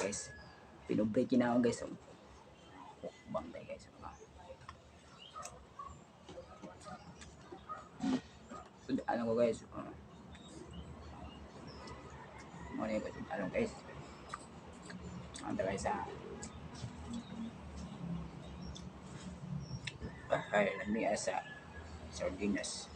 Guys. Pinubre kinaon, guys. Oh, bantay, guys. Ah. So, ano ko, guys. Mo na ko ano, guys. Ang guys ah. Ay, lami sa sardinas.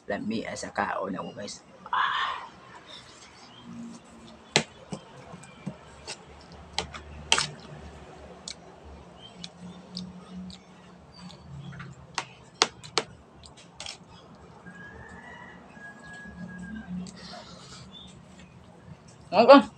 Lami sa kaon ako, guys. Ah. Okay.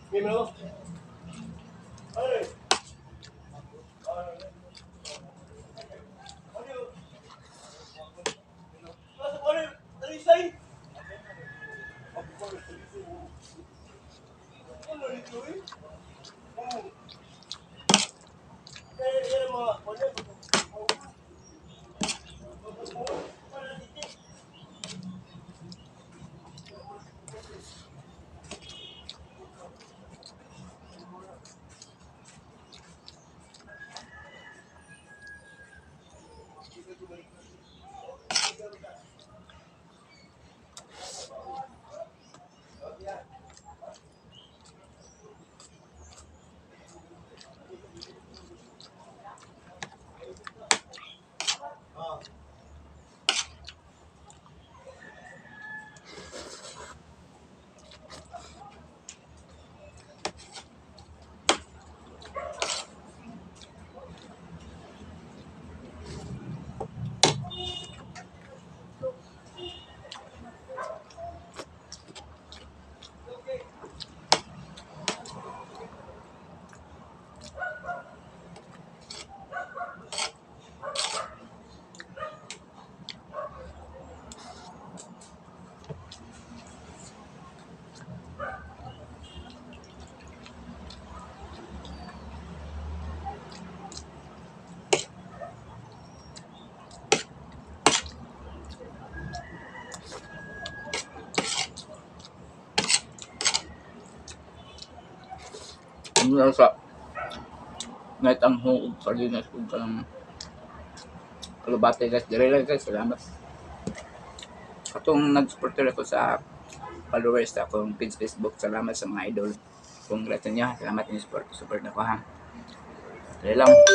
Ano sa night ang huog sardinas ug kanang kalubate, guys. Dire lang, guys, salamat. Katong nag-supporter ako sa followers sa akong page Facebook. Salamat sa mga idol. Congrats niyo. Salamat inyo support support nako ha. Dire lang.